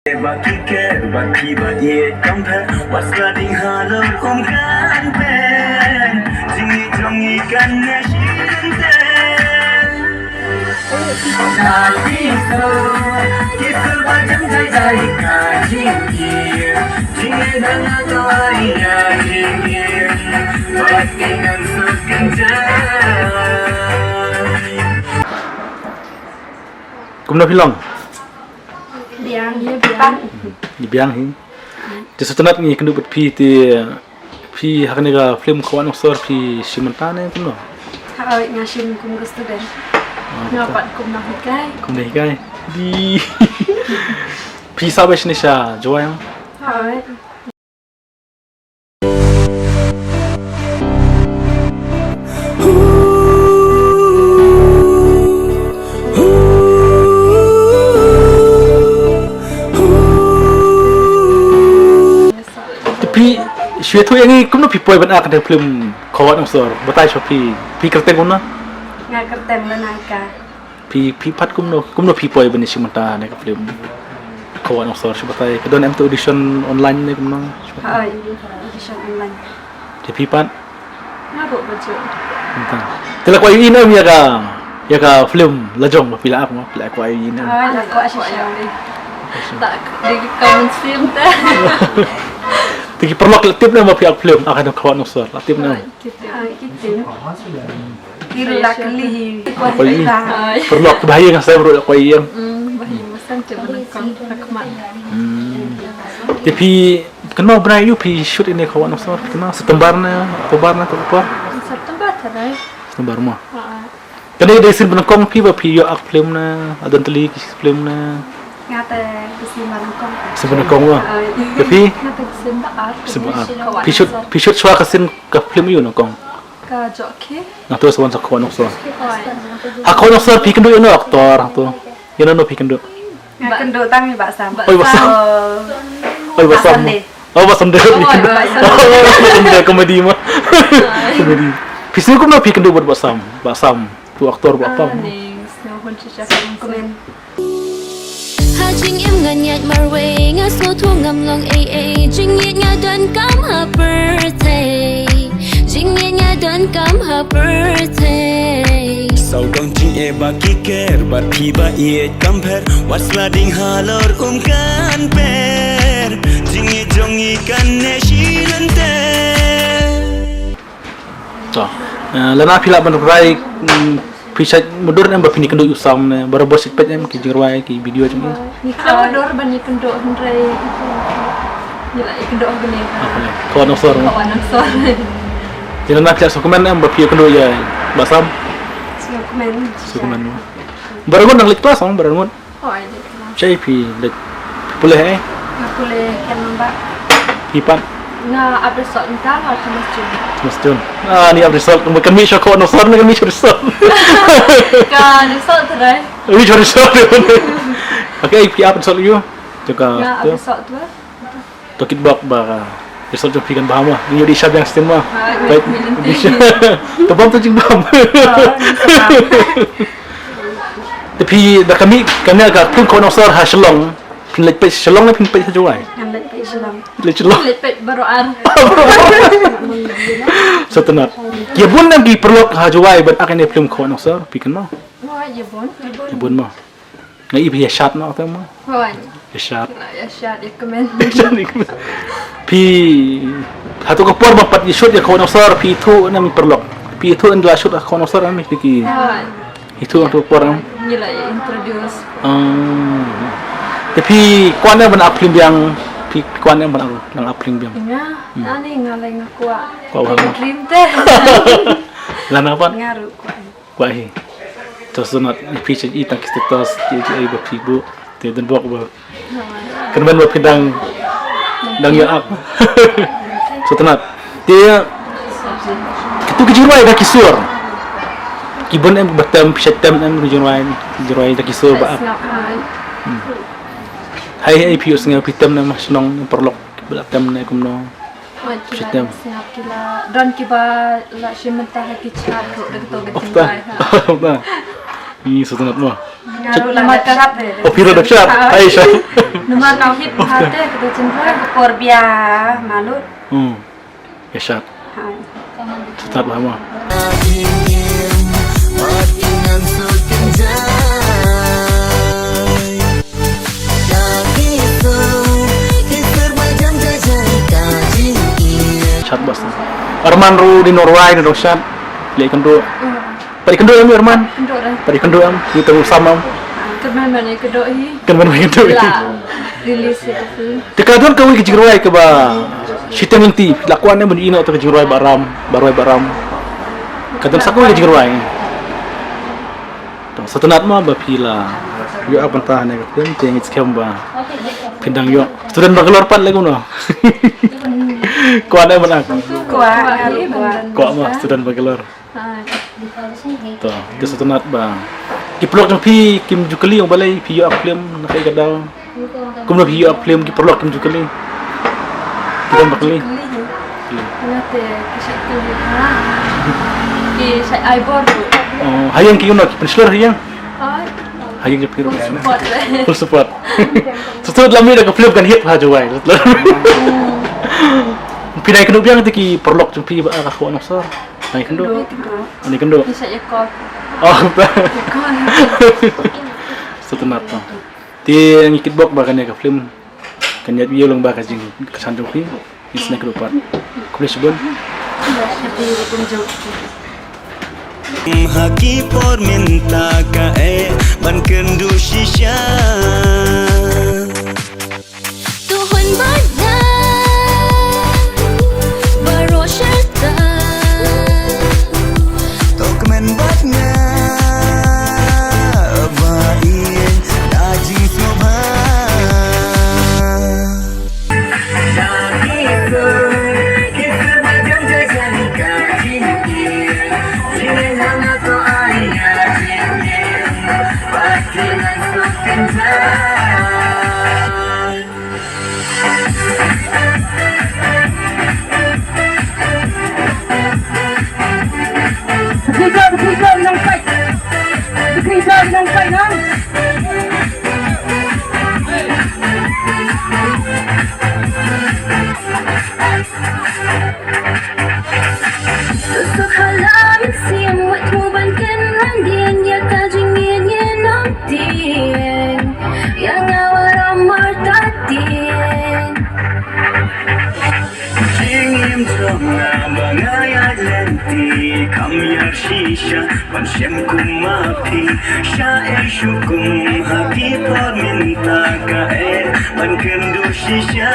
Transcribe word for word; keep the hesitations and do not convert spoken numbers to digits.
Ba ki ker, ba ki ba ïeit kam pher, wat sla ding halor kum kan pher. Jingïeit jong ngi kan ne shi lynter. Ka ki sur, ki sur ba jam jai jai ka jingïeit. Jingïeit na nga to ai ya jingïeit. Ba ki ngan sur kan jai. Kumno phi long? Biang, biang. Biang hi. Te sngewtynnat ngi kynduh bad phi te phi ha kane ka film Khawa Nongsor phi shim bynta ne kumno? Hooid, nga shim kum ka student. Nga pat kum nonghikai. Kum nonghikai. Di. Phi sah beit shane sha Jowai? Hooid. Te phi shu ïathuh ïa ngi kumno phi poi ban act ha film Khawa Nongsor, batai sha phi, phi kyrteng kumno? Nga kyrteng Lanaika. Phi, phi pat kumno, kumno phi poi ban ïashim bynta ne ka film Khawa Nongsor, shu batai, ka don em te audition online ne kumno? Hooid, audition online. Te phi pat? Nga buh bajut. Mynta. Te la kwah ïohi ne em ïa ka, ïa ka film la jong ba phi la act mo, phi la kwah ïohi ne em? Hooid, la kwah shisha. Tak di ka film te. Te ki paralok la tip ne em ba phi act film, act ha Khawa Nongsor, la tip ne em? Hooid, ki tip. Hooid, ki tip. Ki la kylli hi. Kylli. Paralok, ba hi nga sa ruh kylli. Hmm, ba hi, masa te ba nyngkong ha khmat. Hmm. Te phi kynmaw bnai aïu phi shoot ïa kane Khawa Nongsor? Kynmaw September ne, October ne, October? September tharai. September mo. Ha. Kane dei sien ba nyngkong phi ba phi ïoh act film ne, don tylli ki film ne? Nga te ka sien ba nyngkong. Sien ba nyngkong mo. Ha. Te phi? Nga te ka sien ba ar. Sien ba ar. Phi shoot, phi shoot shuwa ka sien ka film aïu nyngkong? Ka Jokhe. Nga tu sa wan sa Khawa Nongsor. Hooid. Ha Khawa Nongsor phi kynduh ïa uno u actor tu. Ïa uno phi kynduh? Nga kynduh tang ïa Bah Sam. Oi, Bah Sam. Oh. Oi, Bah Sam. Bah Sam dei. Oh, Bah Sam dei. Oi, Bah Sam. Bah Sam dei komedi mo. Hooid. Komedi. Phi sngew kumno phi kynduh bad Bah Sam? Bah Sam. Tu actor ba pam. Ah, ning sngew hun shisha. Kmen. Ha jingim ngan ïaid marwei, nga sngewthuh ngam long ei ei. Jingïeit nga donkam ha pyrthei. Jingïeit nga donkam ha pyrthei. Sawdong jingeh ba ki ker, bad phi ba ïeit kam pher. Wat sla ding halor um kan per. Jingïeit jong ngi kan ne shi lynter. To. Eh, lada phi lah ban rai, mm, phi shait mudui em ba phin ïakynduh ïa u Sam ne, barabor shait peit em ki jingrwai ki video jong ngi. Ngi khlem mudui ban ïakynduh hynrei ngi la ïakynduh ha kane. Apa ne? Khawa Nongsor. Khawa Nongsor. Te lada phi lah sngewkmen em ba phi ïakynduh ïa Bah Sam? Sngewkmen. Sngewkmen. Baroh ngut nang leit pass, Sam, baroh ngut. Hooid, leit pass. Shai phi leit, phi pule eh? Nga pule Ken Nambah. Phi pat? Nga ap result mynta ha Thomas Jones. Thomas Jones. Ah, ni ap result, kan mih sha Khawa Nongsor, kan mih sha result. Ka result trai. Mih sha result. Okay, phi ap result ïa u. Jaka. Nga ap result tu. To kitbok ba ka result jong phi kan bha mo. Ngi ïoh dih sha biang stem mo. Ah, peit. Ngi ïoh dih sha. To bam to jingbam. Ah, ngi sa bam. Te phi da ka mih kane ka film Khawa Nongsor ha Shillong. Phin leit peit Shillong ne phin peit ha Jowai? Ngan leit peit Shillong. Leit Shillong. Leit peit baroh ar. Sngewtynnat. Ïa bun em ki paralok ha Jowai ban act ïa kane film Khawa Nongsor, phi kynmaw? Hooid, ïa bun. Ïa bun mo. Nga i phi ïa shad noh te mo. Hooid. Ïa shad. Ïa shad, ïa kmen. Ïa shad, ïa kmen. Phi, hato ka por ba pat ïa shoot ïa Khawa Nongsor, phi ithuh ne em ki paralok? Phi ithuh ynda la shoot ïa Khawa Nongsor ne em ki? Hooid. Ithuh hato ka por em? Ngi la introduce. Ah. Te phi kwah ne em ban act film biang, phi kwah ne em ban act, nang act film biang? Nga, hmm, ani nga la nga kwah. Kwah bha. Dream te. Lana pat? Nga ruh kwah. Kwah hi. To sngewtynnat, phi shait i tang ki status, ki, ki ai ba phi buh. Te don bok ba. Kynmaw ba phi dang, dang ïa ap. Sngewtynnat. Te kitu ki jingrwai da ki sur. Ki bun em ba tem, phi shait tem em ki jingrwai, jingrwai da ki sur ba ap. Hmm. Hai, hai phi ïohsngew phi tem ne em ha shnong, paralok ba la tem ne kumno? Hooid, ki la sngap, ki la don kiba la shim bynta ha ki chart ruh da kato ka jingrwai ha. Ni sngewtynnat mo. Namar ka shap. Oh, phi ruh da shap. Hai shap. Namar ka hip ha te ka jingruai ka por bia malut. Hmm. Ka shap. Hai. Stat lah ma. Shap bas. Arman ruh dei norwai da shap. Leh kynduh. Pat ïakynduh em Arman? Kynduh re. Pat ïakynduh em? Ngi tang sam em? Kynmaw ban ïakynduh hi. Kynmaw ban ïakynduh hi. La release ïa ka film. Te ka don kawei ka jingrwai kaba shiteng lynti, la kwah ne ban ïohi noh ïa ka jingrwai Bah Ram, Bah Rwai Bah Ram. Ka don sa kawei ka jingrwai. To, sngewtynnat ma ba phi la ïoh ap bynta ha kane ka film, te ngi skhem ba phin dang ïoh student Bangalore pat lei kumno? Kwah ne ban ak? Kwah, kwah. Kwah ma student Bangalore. To, te sngewtynnat ba ki paralok jong phi kim ju kylli ong balei phi ïoh ap film na kaei ka daw. Kumno phi ïoh ap film ki paralok kim ju kylli. Ki don ba kylli. Kylli. Nga te ki shait kylli ha. Ki shait ai bor ruh. Oh, ha ïing ki kumno ki pynshlur ha ïing. Ai. Ha ïing jong phi ruh. Full support. Full support. Sngewtynnat lem ïa ka film kan hit ha Jowai. Phi dang ïakynduh biang te ki paralok jong phi ba ka khun nongshor. Nai kynduh. Nai kynduh. Nai kynduh. Nai kynduh. Oh, ba. Sngewtynnat to. Te ngi kitbok ba kane ka film kan ïaid ïa long ba ka jingkyrshan jong phi. Ngi sngewkhuslai pat. Khublei shibun. Ha ki por mynta ka eh ban kynduh shisha. To hun bad nga baroh sha ta. To kmen bad nga ba ïeng da jingsngewbha. Tusuk ha la mynsiem wat hmu ban kynran dien ïa ka jingïeit ïa nongtieng ïa nga waroh martatien. Jingim jong nga ba nga ïaid lynti kam ïar shisha ban shem kum ma phi. Sha ei shu kum ha ki por mynta ka eh ban kynduh shisha.